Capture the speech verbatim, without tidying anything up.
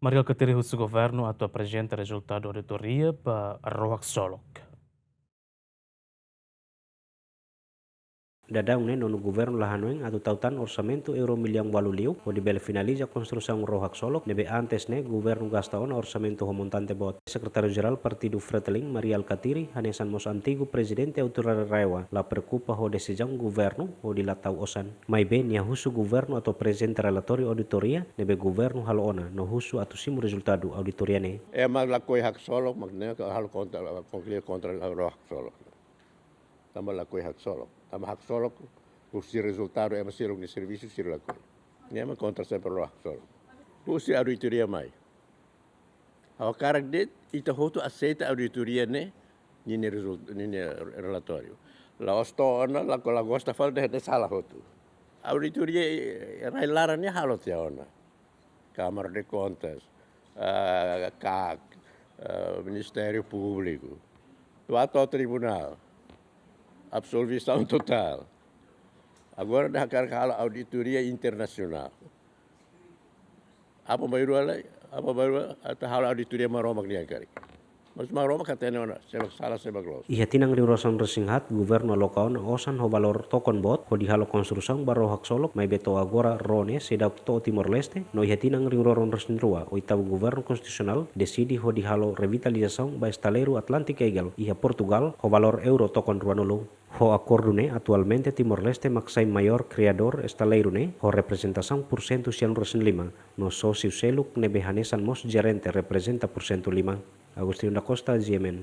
Mari Alkatiri husu governu atu aprezenta rezultadu auditoria ba ró haksolok. Daudaun ne'e nonu governu la hanoin atu tau tan orsamentu euro millaun ualu liu hodi bele finaliza konstrusaun ró haksolok ne'ebé antes ne'e governu gasta ona orsamentu ho montante boot. Sekretáriu Jerál Partidu Fretilin, Mari Alkatiri, hanesan mós antigu prezidente autoridade RAEOA, la preokupa ho desizaun governu hodi la tau osan. Maibé nia husu governu atu aprezenta relatóriu auditoria ne'ebé governu halo ona no husu atu simu rezultadu auditoria ne'e. Ema lakohi haksolok, mak ne'e halo kontra, konklui kontra ró haksolok. Tanba lakohi haksolok. Tanba haksolok, husi rezultadu ema sira-nia servisu sira lakohi. Ne'e mak kontra sempre ró haksolok. Husi auditoria mai. Ha'u hakarak de'it ita hotu aseita auditoria ne'e, ninia rezult-, ninia relatóriu. La'ós to'o ona, la, la gosta fali dehan sala hotu. Auditoria, eh, rai-laran ne'e halo tiha ona. Câmara de Contas, ah, CAC, ah, Ministériu Públiku. To'o, to'o tribunál. Absolvisaun totál. Agora ita hakarak halo auditoria internasionál. Apa bairua lai, apa bairua, atu halo auditoria Maromak nian karik. Mas Maromak hatene ona, sé mak sala, sé mak loos. Iha tinan rihun ruanulu-resin-haat, governu aloka ona osan ho valór tokon boot hodi halo konstrusaun ba ró haksolok, maibé to'o agora ró ne'e seidauk to'o Timor-Leste, no iha tinan rihun-rua-resin-rua, oitavu governu konstitusionál deside hodi halo revitalizasaun ba estaleiru Atlantic Eagle iha Portugal ho valór euro tokon ruanulu. Ho akordu ne'e, atualmente Timor-Leste mak sai maiór kriadór estaleiru ne'e, ho reprezentasaun pursentu sianulu-resin-lima, no sósiu seluk ne'ebé hanesan mós jerente reprezenta pursentu lima. Agostinho da Costa, G M N.